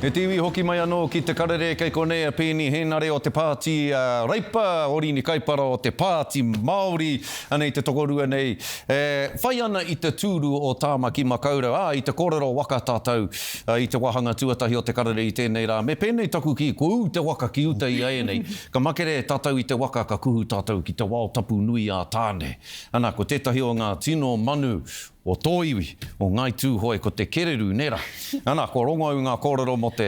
E te iwi hoki mai anō ki te karere kei konei a Peeni Henare o te Pāti Reipa, Orini Kaipara o te Pāti Māori, anei te tokorua nei e whai ana i te tūru o Tāmaki Makaurau, ā, i te kōrero waka tātou i te wāhanga tuatahi o te karere i tēnei rā. Me pēnei taku kī, kua ū te waka ki uta i āianei, ka makere tātou i te waka ka kuhu tātou ki te wao tapu nui a Tāne. Ana, ko tētahi o ngā tino manu o tō iwi, o Ngāi Tūhoe, ko te kererū, nē rā? Ana, kua rongo au i ngā kōrero mō te,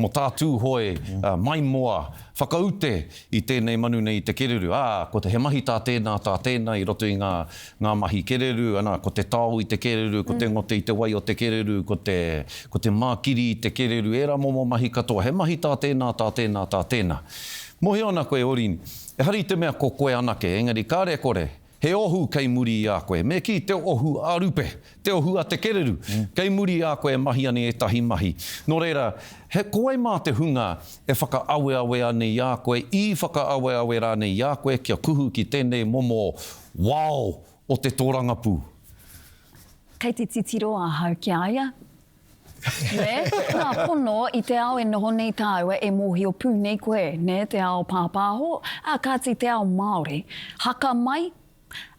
mō tā Tūhoe maimoa whakaute i tēnei manu nei i te kererū. Ā, ko te, he mahi tā tēnā, tā tēnā i roto i ngā, ngā mahi kererū, ana, ko te tao i te kererū, ko te ngote i te wai o te kererū, ko te, ko te mākiri i te kererū, ērā momo mahi katoa. He mahi tā tēnā, tā tēnā, tā tēnā. Mōhio ana koe, Orini, ehara i te mea ko koe anake, engari kāre e kore, He ohu kei muri i a koe. Me kī te ohu a Rupe, te ohu a te kereru, kei muri i a koe e mahi ana i ētahi mahi. Nō reira, he, ko wai mā te hunga e whakaaweawe ana i a koe, i whakaaweawe rānei i a koe kia kuhu ki tēnei momo wao o te tōrangapū? Kei te titiro ahau ki a ia. Nē? Nā, pono, i te ao e noho nei tāua, e mōhio pū nei koe, nē, te ao pāpāho, ā, kāti te ao Māori. Haka mai,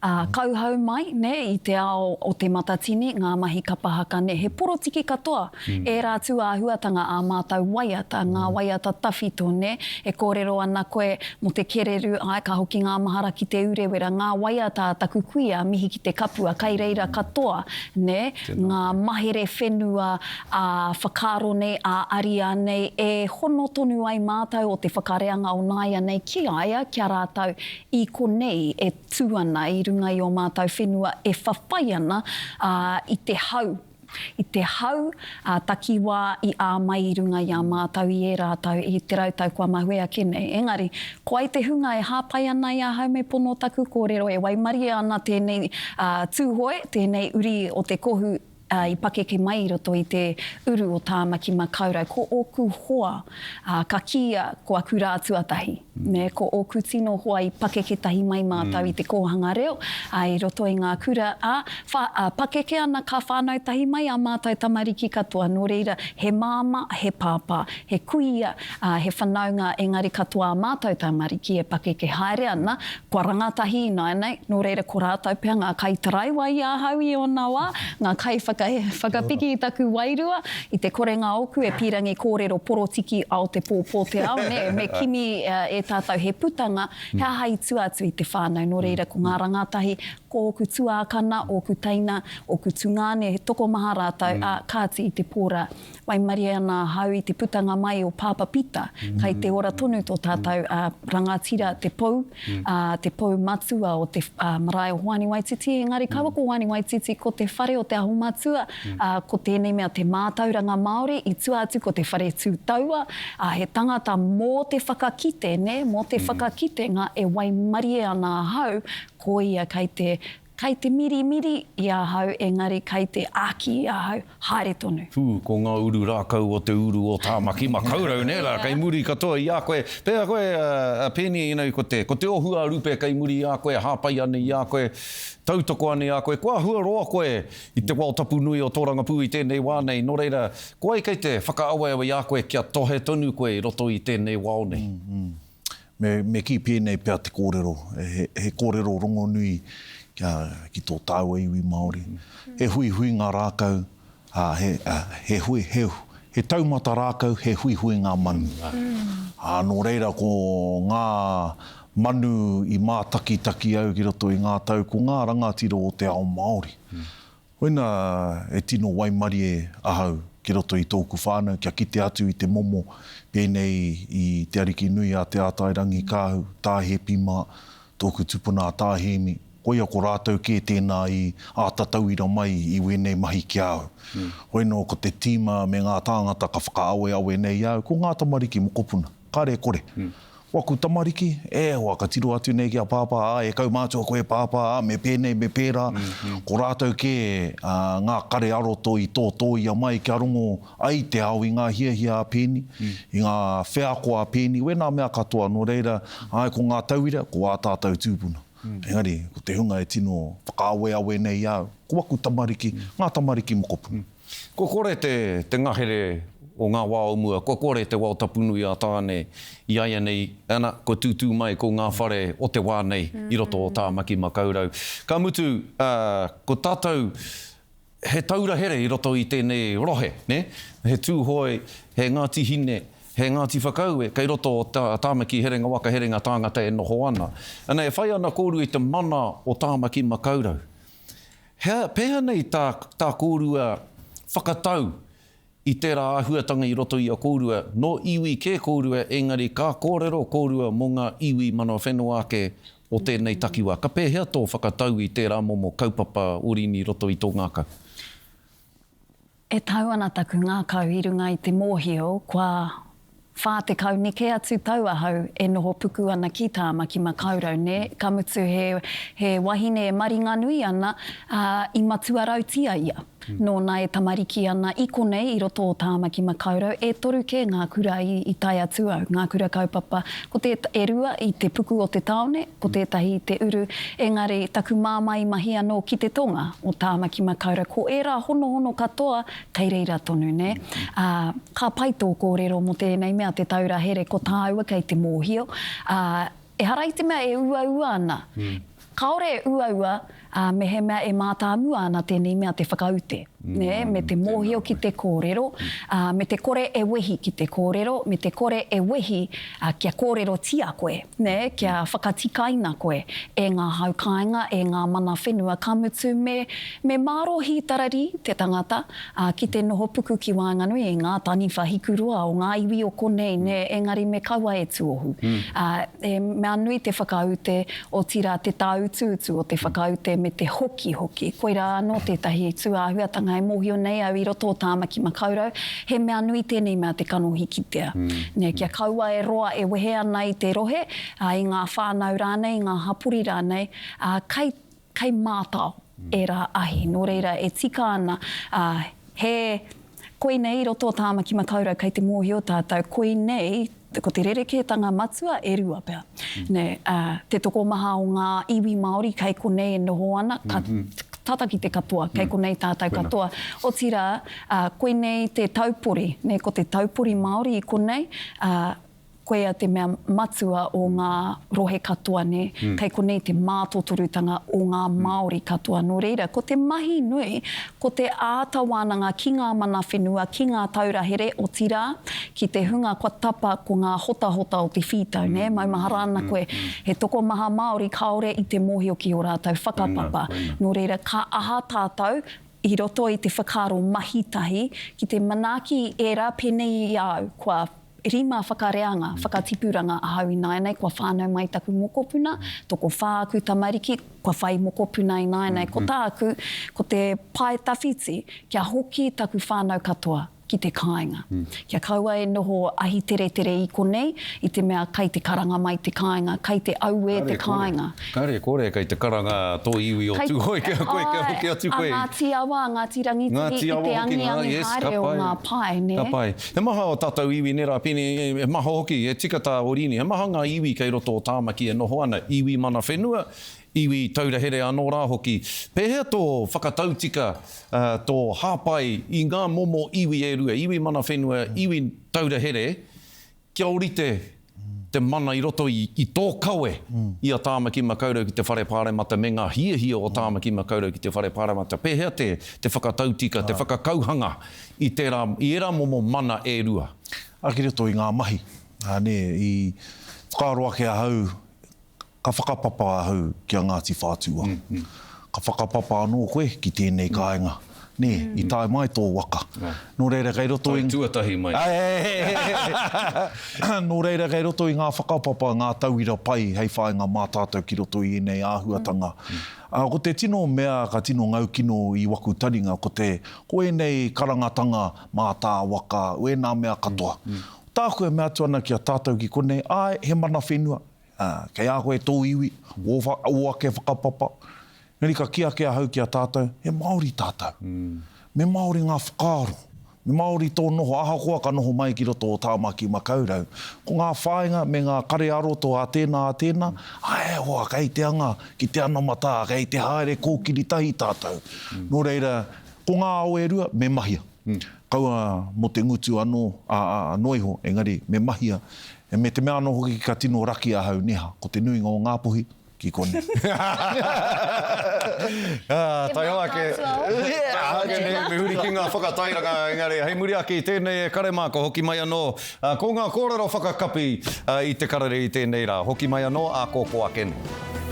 ā, kauhau mai, nē, i te ao o Te Matatini, ngā mahi kapa haka, nē, he porotiki katoa ērā tūāhuatanga ā mātou waiata, ngā waiata tawhito, nē, e kōrero ana koe mō te kererū, āe, ka hoki ngā mahara ki Te Urewera, ngā waiata a taku kuia, mihi ki te kapua, kai reira katoa, nē, ngā mahere whenua ā-whakaaro nei, ā-ariā nei, e hono tonu ai mātou o te whakareanga o nāianei ki a ia, ki a rātou i konei e tū ana i runga i ō mātou whenua e whawhai ana i te hau, i te hau ā-takiwā i ā mai i runga i a mātou i ērā tau, i te rautau kua mahue ake nei. Engari, ko ai te hunga e hāpai ana i ahau me pono taku kōrero, e waimarie ana tēnei Tūhoe, tēnei uri o te kohu i pakeke mai i roto i te uru o Tāmaki Makaurau. Ko ōku hoa, ka kīia ko aku rā tuatahi, nē, ko ōku tino hoa i pakeke tahi mai mātou i te kōhanga reo, ā, i roto i ngā kura, ā, wha, ā, pakeke ana ka whānau tahi mai ā mātou tamariki katoa, nō reira, he māmā, he pāpā, he kuia, ā, he whanaunga engari katoa ā mātou tamariki e pakeke haere ana, kua rangatahi ināianei, nō reira ko rātou pea ngā kaitaraiwa i ahau i ōna wā, ngā kaiwhaka, whakapiki i taku wairua, i te korenga ōku e pīrangi kōrero porotiki ao te pō pō te ao, nē, me kimi e tātou he putanga, he aha i tua atu i te whānau, nō reira ko ngā rangatahi, ko ōku tuākana, ōku teina, ōku tungāne, he tokomaha rātou, ā, kāti i te pō rā. Waimarie ana ahau i te putanga mai o Pāpa Pita, kai te ora tonu tō tātou rangatira te pou, te pou matua o te marae o Hoani Waititi, engari kaua ko Hoani Waititi, ko te whare o Te Aho Matua, ko tēnei mea te mātauranga Māori, i tua atu ko te whare tū taua, he tangata mō te whakakite, nē, mō te whakakitenga e waimarie ana ahau, ko ia kai te Kai te mirimiri i ahau engari kai te āki i ahau, haere tonu. Pū, ko ngā uru rākau o te uru o Tāmaki Makaurau, nē rā, kei muri katoa i a koe. Pēhea koe, a Peeni, you know, ko te, ko te ohu a Rupe kei muri i a koe, hāpai ana i a koe, tautoko ana i a koe. Kua āhua roa koe i te wao tapu nui o tōrangapū i tēnei wā nei, nō reira, ko wai kei te whakaaweawe i a koe kia tohe tonu koe i roto i tēnei wao nei? Me, me kī pēnei pea te kōrero, he, he kōrero rongonui kia, ki tō tāua iwi Māori. He huihuinga rākau, ā, he, ā, he hui, he, he taumata rākau, he huihuinga manu. Ā, nō reira ko ngā manu i mātakitaki au ki roto i ngā tau, ko ngā rangatira o te ao Māori. Koina e tino waimarie ahau ki roto i tōku whānau kia kite atu i te momo pēnei i Te Arikinui a Te Ātairangikaahu, Tā Hepi mā, tōku tupuna a Tā Hēmi, koia ko rātou kē tēnā i āta tauira mai i wēnei mahi ki a au. Hoi nō ko te tīma me ngā tāngata ka whakaaweawe nei i a au, ko ngā tamariki mokopuna, kāre e kore. Waku tamariki, e hoa, ka tiro atu nei ki a Pāpā, ā, e kaumātua koe Pāpā, ā, me pēnei, me pērā. Ko rātou kē ngā kare aroto i tōtōia mai kia rongo ai te ao i ngā hiahia a Peeni, i ngā wheako a Peeni, wēnā mea katoa. Nō reira, āe, ko ngā tauira, ko ā tātou tūpuna. Engari, ko te hunga e tino whakaaweawe nei i a au, ko waku tamariki, ngā tamariki mokopuna. Kua kore te, te ngahere. o ngā wā o mua, kua kore te wao tapu nui a Tāne i āianei, ana, kua tūtū mai ko ngā whare o te wā nei i roto o Tāmaki Makaurau. Ka mutu, ā, ko tātou, he taura here i roto i tēnei rohe, nē? He Tūhoe, he Ngāti Hine, he Ngāti Whakaue, kei roto o Tāmaki Herenga Waka Herenga Tāngata e noho ana. Ana, e whai ana kōrua i te mana o Tāmaki Makaurau. He, pēhea nei tā, tā kōrua whakatau i tērā āhuatanga i roto i a kōrua, nō iwi kē kōrua engari ka kōrero kōrua mō ngā iwi mana whenua ake o tēnei takiwā. Ka pēhea tō whakatau i tērā momo kaupapa orini i roto i tō ngākau? E tau ana taku ngākau i runga i te mōhio kua 40 neke atu tau ahau e noho puku ana ki Tāmaki Makaurau, nē, ka mutu he, he wahine e maringanui ana, ā, i matua rautia ia. Nōna e tamariki ana i konei i roto o Tāmaki Makaurau, e toru kē ngā kura i, i tae atu au, ngā kura kaupapa, ko te, e rua i te puku o te tāone, ko tētahi i te uru, engari taku māmā i mahi anō ki te tonga o Tāmaki Makaurau, ko ērā honohono katoa kei reira tonu, nē. Ā, ka pai tō kōrero mō tēnei mea te taura here, ko tāua kei te mōhio, ā, ehara i te mea e uaua ana. Kāore e uaua, ā, mehemea e mātāmua ana tēnei mea te whakaute, nē, me te mōhio ki te kōrero, ā, me te kore e wehi ki te kōrero, me te kore e wehi, ā, kia kōrerotia koe, nē, kia whakatikaina koe e ngā hau kāinga, e ngā mana whenua, ka mutu me, me mārō hītararī te tangata, ā, ki te noho puku ki waenganui i ngā taniwha hikuroa o ngā iwi o konei, nē, engari me kaua e tuohu. Ā, he mea nui te whakaute, otirā te tāutuutu o te whakaute me te hokihoki. Koirā anō tētahi tūāhuatanga e mōhio nei au i roto o Tāmaki Makaurau, he mea nui tēnei mea te kanohi kitea. Nē, kia kaua e roa e wehe ana i te rohe, ā, i ngā whānau rānei, i ngā hapori rānei, ā, kei, kei mātao ērā ahi. Nō reira, e tika ana, ā, he, koinei i roto o Tāmaki Makaurau kei te mōhio tātou, koinei, ko te rerekētanga matua e rua pea. Nē, ā, te tokomaha o ngā iwi Māori kei konei e noho ana, ka tata ki te katoa, kei konei tātou katoa. Otirā, ā, koinei te taupori, nē, ko te taupori Māori i konei, ā, Koia te mea matua o ngā rohe katoa, nē? Kei konei te mātotorutanga o ngā Māori katoa. Nō reira, ko te mahi nui, ko te āta wānanga ki ngā mana whenua, ki ngā taura here, otirā, ki te hunga kua tapa ko ngā hotahota o te whītau, nē? Maumahara ana koe, he tokomaha Māori kāore i te mōhio ki ō rātou whakapapa. Nō reira, ka aha tātou i roto i te whakaaro mahi tahi ki te manaaki i ērā pēnei i a au, kua Rima whakareanga, whakatipuranga ahau ināianei, kua whānau mai taku mokopuna, tokowhā aku tamariki, kua whai mokopuna ināianei. Ko tāku, ko te pae tawhiti, kia hoki taku whānau katoa ki te kāinga. Kia kaua e noho ahi teretere i konei, i te mea kai te karanga mai te kāinga, kai te auē te kāinga. Kare kore, kei te karanga tō iwi o Tūhoe ki a koe, kia hoki atu koe. A Ngāti Awa, a Ngāti Rangitihi, i te angiangi haere o ngā pae, nē? Ka pai. He maha o tātou iwi, nē rā, Peni, he maha hoki, e tika tā Orini, he maha ngā iwi kei roto o Tāmaki e noho ana, iwi mana whenua, iwi taura here anō rā hoki. Pēhea tō whakatautika, tō hāpai i ngā momo iwi e rua, iwi mana whenua, iwi taura here, kia ōrite te mana i roto i, i tō kawe i a Tāmaki Makaurau ki te Whare Pāremata me ngā hiahia o Tāmaki Makaurau ki te Whare Pāremata. Pēhea te, te whakatautika, te whakakauhanga i tērā, i ērā momo mana e rua? Ā, ki roto i ngā mahi, ā, nē, i whakaaro ake ahau Ka whakapapa ahau ki a Ngāti Whātua. Ka whakapapa anō koe ki tēnei kāinga. Nē, i tae mai tō waka. Nō reira kei roto i. Tae tuatahi mai. Nō reira kei roto i ngā whakapapa ngā tauira pai hei whāinga mā tātou ki roto i ēnei āhuatanga. Ko te tino mea ka tino ngaukino i waku taringa ko te, ko ēnei karangatanga mātāwaka, wēnā mea katoa. Tāku e mea atu ana ki a tātou ki konei, āe, he mana whenua, Ā, kei a koe tō iwi, ō, ō ake whakapapa. Engari ka kī ake ahau ki a tātou, he Māori tātou. Me Māori ngā whakaaro, me Māori tō noho, ahakoa ka noho mai ki roto o Tāmaki Makaurau. Ko ngā whāinga me ngā kare ā-roto a tēnā, a tēnā, āe e hoa, kei te anga ki te anamata, kei te haere kōkiri tahi tātou. Nō reira, ko ngā ao e rua, me mahia. Kaua mō te ngutu anō, ā, ā, noa iho, engari me mahia. Me te mea anō hoki ka tino raki ahau, neha, ko te nuinga o Ngāpuhi, ki konei. Ā, taihoa ake, ake nei, me huri ki ngā whakatairanga, engari hei muri ake i tēnei e kare mā, ka hoki mai anō ko ngā kōrero whakakapi i te karere i tēnei rā. Hoki mai anō ā kōkō ake nei.